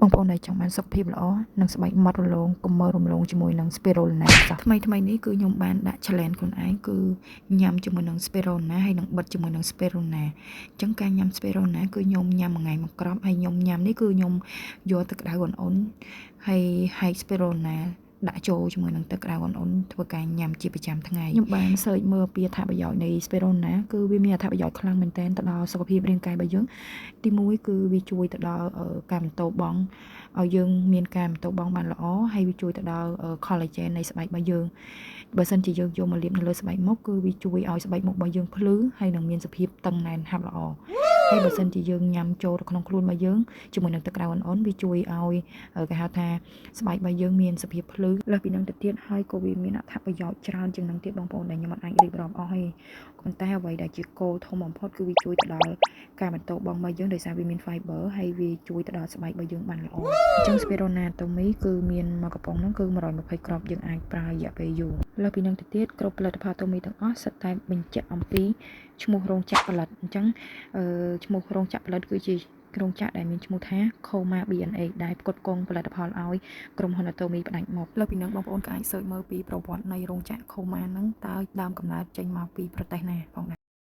បងប្អូនដែលចង់បានសុខភាពល្អនិងស្បែកម៉ត់រលោងកុំមើលរំលងជាមួយនឹង Spirulina សោះថ្មីថ្មីនេះគឺខ្ញុំបានដាក់ challenge ខ្លួនឯងគឺញ៉ាំជាមួយនឹង Spirulina ហើយនឹងបិទជាមួយនឹង Spirulina អញ្ចឹងការញ៉ាំ Spirulina គឺខ្ញុំញ៉ាំមួយថ្ងៃមួយគ្រាប់ហើយខ្ញុំញ៉ាំនេះគឺខ្ញុំយកទឹកក្តៅអ៊ុនៗហើយហែក Spirulina ដាក់ចូលជាមួយនឹងទឹកក្តៅអ៊ុនៗធ្វើការញ៉ាំជាប្រចាំថ្ងៃខ្ញុំបាន search មើលពីអត្ថប្រយោជន៍នៃ Spirulina គឺវាមានអត្ថប្រយោជន៍ខ្លាំងមែនទែនទៅដល់សុខភាពរាងកាយរបស់យើងទីមួយគឺវាជួយទៅដល់ការបន្ទោបង់ឲ្យយើងមានការបន្ទោបង់បានល្អហើយវាជួយទៅដល់ collagen នៃស្បែករបស់យើងបើសិនជាយើងយកមកលាបនៅលើស្បែកមុខគឺវាជួយឲ្យស្បែកមុខរបស់យើងភ្លឺហើយនឹងមានសភាពតឹងណែនហាប់ល្អហើយបើសិនជាយើងញ៉ាំចូលទៅក្នុងខ្លួនរបស់យើងជាមួយនឹងទឹកក្តៅអ៊ុនៗវាជួយឲ្យគេហៅថាស្បែករបស់យើងមានសភាពភ្លឺលើសពីនឹងទៅទៀតហើយក៏វាមានអត្ថប្រយោជន៍ច្រើនជាងនឹងទៀតបងប្អូនដែលខ្ញុំអត់អាចរៀបរាប់អស់ទេប៉ុន្តែអ្វីដែលជាគោលធំបំផុតគឺវាជួយទៅដល់ការបន្ទោបង់របស់យើងដោយសារវាមាន fiber ហើយវាជួយទៅដល់ស្បែករបស់យើងបានល្អអញ្ចឹង Spirulina Atomy គឺមានមួយកំប៉ុងហ្នឹងគឺ120គ្រាប់យើងអាចប្រើរយៈពេលយូរលើសពីនឹងទៅទៀតគ្រប់ផលិតផល Atomy ទាំងអស់សុទ្ធតែបញ្ជាក់អំពីឈ្មោះរោងចក្រផលិតអញ្ចឹងអឺឈ្មោះរោងចក្រផលិតគឺជារោងចក្រដែលមានឈ្មោះថា Khoma BNA ដែលផ្គត់ផ្គង់ផលិតផលឲ្យក្រុមហ៊ុន Atomy ផ្ដាច់មុខលើសពីនឹងបងប្អូនក៏អាច search មើលពីប្រវត្តិនៃរោងចក្រ Khoma ហ្នឹងតើដើមកំណើតចេញមកពីប្រទេសណាផងដែរ។